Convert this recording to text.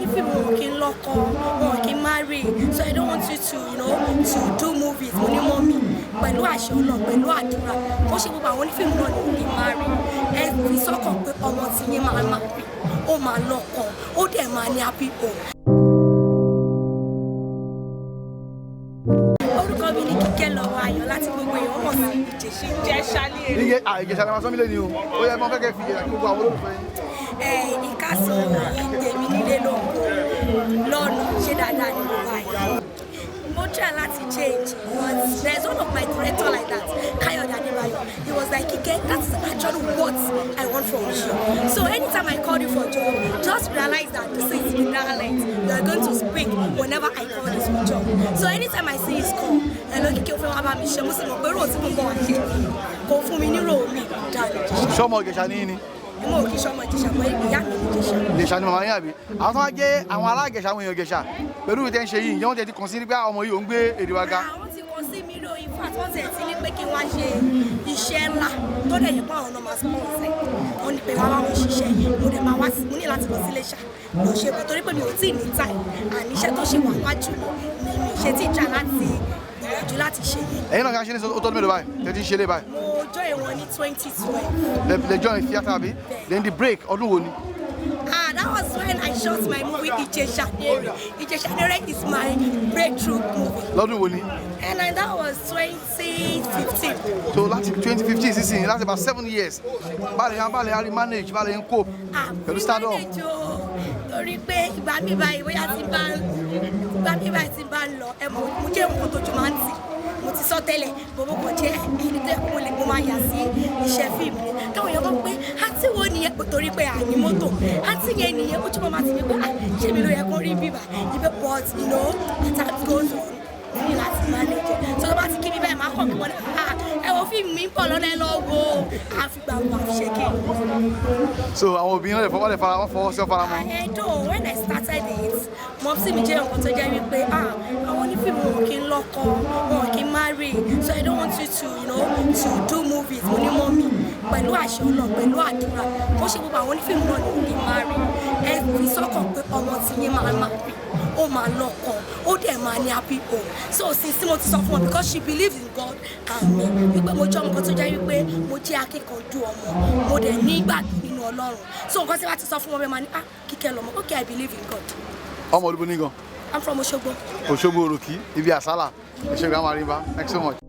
Onífíìmù wọn kì í lọ́kọ, wọn kì í marry, so I don't want you to you know to do movies." Mo ní, "Mummy, pẹ̀lú àṣẹ Ọlọ́run, pẹ̀lú àdúrà, ó ṣe gbogbo àwọn onífíìmù náà ni ò ní marry. Ẹ fi sọ́kàn pé ọmọ tí yín máa marry, ó máa lọ́kọ, ó dẹ̀ máa ní happy home." Orúkọ mi ní Kíkẹ́ Lọ́wọ́ Ayọ̀ láti gbogbo èèyàn mọ̀ sí Ìjẹ̀ṣà. Ìjẹ̀ṣà ní èrè. Iye à Ìjẹ̀ṣà ni wọ́n sọ mí lé ní o. Ó yẹ mọ́ kẹ́kẹ́ fi Ìjẹ̀ṣà kí gbogbo àwọn olólùfẹ́ yín. Ẹ ìkásán yìí, tèmi nílé lóko lọ́nà, ṣé dáadáa ni mo wà yìí? Mo try láti change, but there's one of my director like that, Kayode Adebayo. He was like, "Kike, that's actually what I want from you. So anytime I call you for job, just realize that this is the dialect you are going to speak whenever I call this for job." So anytime I see his call, "Hello, Kike, o fẹ́ wá bá mi ṣe," mo sì mọ̀ pé role tí mo bọ̀ wá ṣe kò fún mi ní role mi dáadáa. Ṣọmọ Ìjẹ̀ṣà ní ní? Mo ò kí sọmọ Ìjẹ̀ṣà mọ́, ìyá mi ní Ìjẹ̀ṣà. Ìjẹ̀ṣà ni màmá yín, àbí? Àwọn tó wá jẹ́ àwọn ará Ìjẹ̀ṣà, àwọn èèyàn Ìjẹ̀ṣà, pẹ̀lú ìtẹ́ ń ṣe yìí, ǹjẹ́ wọ́n ti kàn sí ní pé ọmọ yìí ò ń gbé èdè wa ga? Àwọn ti kàn sí mi lórí. In fact, wọ́n tiẹ̀ ti ní pé kí n wá ṣe iṣẹ́ ńlá tó dẹ̀ yẹ pé àwọn náà máa sponsor. Wọ́n ní pé wá wá wọn ṣiṣẹ́. Mo dẹ̀ máa wá sí, mo ní láti lọ sí Iléṣà lọ ṣe bọ̀, torí pé mi ò tí ì ní time àní iṣẹ́ tó ṣì wà wájú mi ni mi ṣe tí ì jà láti gbìyànjú láti ṣe yẹn. Ẹ̀yin náà kí a ṣe ní ó tọ́dún mélòó báyìí tẹ́ ti ń ṣe lé báyìí? Mo join wọn ní 2012. Lẹ join theatre, àbí? Then the break, ọdún wo ni? Ah, that was when I shot my movie Ijesha Nere. Ijesha Nere is my breakthrough movie. Lọ́dún wo ni? And then that was 2015. So láti 2015 sísìn, láti about 7 years, báyìí yẹn báyìí á rí manage, báyìí yẹn cope Ah, pẹ̀lú stardom? Manage o, torí pé ìgbà mi báyìí, bóyá tí bá ìgbà mi báyìí tí bá ń lọ, ẹ mọ̀, mo jẹ́ nǹkan tójú máa ń tì. Mo ti sọ tẹ́lẹ̀, bọ̀bọ̀ kan jẹ́ ẹni tó yẹ kó mo lè mo máa yà sí iṣẹ́ fíìmù ni. Táwọn èèyàn bá pé àǹtí wo nìyẹn, torí pé àní mọ́tò, àǹtí yẹn nìyẹn, ojú máa ti mi pé, ah, ṣé mi ló yẹ kó rí bíbà ibẹ̀? But as time goes on, mo ní láti manage. So tó bá ti kí mi bẹ́ẹ̀, máa kàn kí wọ́n ní, "Ah, ẹ wo fíìmù mi ń bọ̀ lọ́nà, ẹ lọ wo." Àfìgbà wo àfiṣe kí. So àwọn òbí wọn lè fọwọ́ lè fara wọn fọwọ́ sí ọ fara mọ́? I though when I started it, mumsy mi jẹ́ nǹkan tó jẹ́ wípé, ah, àwọn onífíìmù wọn kì í lọ́kọ, wọn kì í marry, so I don't want you to you know to do movies. Mo ní, "Mummy, pẹ̀lú àṣẹ Ọlọ́run, pẹ̀lú àdúrà, ó ṣe gbogbo àwọn onífíìmù náà ni ò ní marry. Ẹ fi sọ́kàn pé ọmọ tí yín máa marry, ó máa lọ́kọ, ó dẹ̀ máa ní happy home." So since tí mo ti sọ fún wọn, because she believes in God and me, wípé mo jẹ́ ọmọ kan tó jẹ́ wípé mo jẹ́ akíkanjú ọmọ, mo dẹ̀ ní ìgbàgbọ́ nínú Ọlọ́run. So nǹkan tí wọ́n ti sọ fún wọn bẹ́ẹ̀, máa ní, "Ah, Kíkẹ́ lọ́mọ, okay, I believe in God." Ọmọ olúbo ní gan? I'm from Òṣogbo. Òṣogbo, Òròkì, ibi àsálà. Ìṣègùn àwọn àríwá. Thanks so much.